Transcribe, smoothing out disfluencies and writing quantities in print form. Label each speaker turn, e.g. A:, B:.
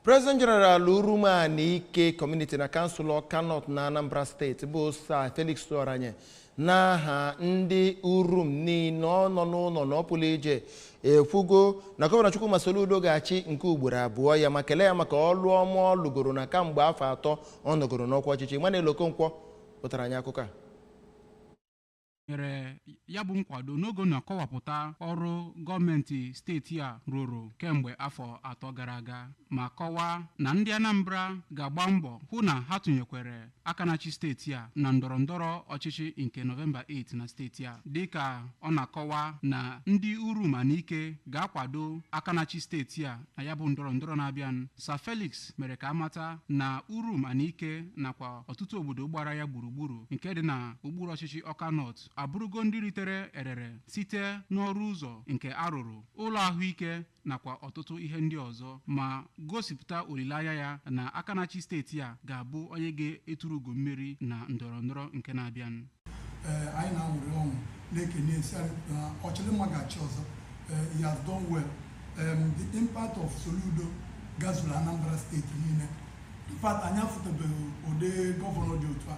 A: President General Urumanike Community na Kansụl Ọka North na Anambra Steeti bụ Sir Felix Oranye, n'aha ndị Urum niile ọ nọ n'ụlọ na ọ pụrụ ije, ekwugo na Gọvanọ Chukwuma Soludo ga-achị nke ugboro abụọ ya, ma kelee ya maka ọlụ ọma ọ lụgoro na kamgbe afọ 3 ọ nọgoro n'ọkwa ọchịchị. Emmanuel Okonkwo pụtara anyị akụkọ a.
B: Nyere ya bụ nkwado n'oge na-akọwapụta ọrụ gọọmenti steeti a rụrụ kemgbe afọ 3 gara aga, ma kọwaa na ndị Anambra ga-agba mbọ hụ na ha tụnyekwere aka na-achị steeti a na ndọrọ ndọrọ ọchịchị nke Nọvemba 8 na steeti a. Dịka ọ na-akọwa na ndị Urumanike ga-akwado aka na-achị steeti a na ya bụ ndọrọ ndọrọ na-abịa, Sir Felix mere ka amata na Urumanike nakwa ọtụtụ obodo gbara ya gburugburu nke dị na okpuru ọchịchị Ọka North abụrụgo ndị ritere erere site n'ọrụ ụzọ nke arụrụ, ụlọ ahụike nakwa ọtụtụ ihe ndị ọzọ, ma gosipụta olileanya ya na aka na-achị steeti a ga-abụ onye ga-eturu ugo mmeri na ndọrọ ndọrọ nke na-abịa.
C: Anyị na-aṅụrị ọṅụ, na-ekene esi na ọchịrịmma ga-achị ọzọ. He has done well. The impact of Soludo gazuru Anambra Steeti niile. In fact, anyị afụtabeghị ụdị gọvanọ dị otu a.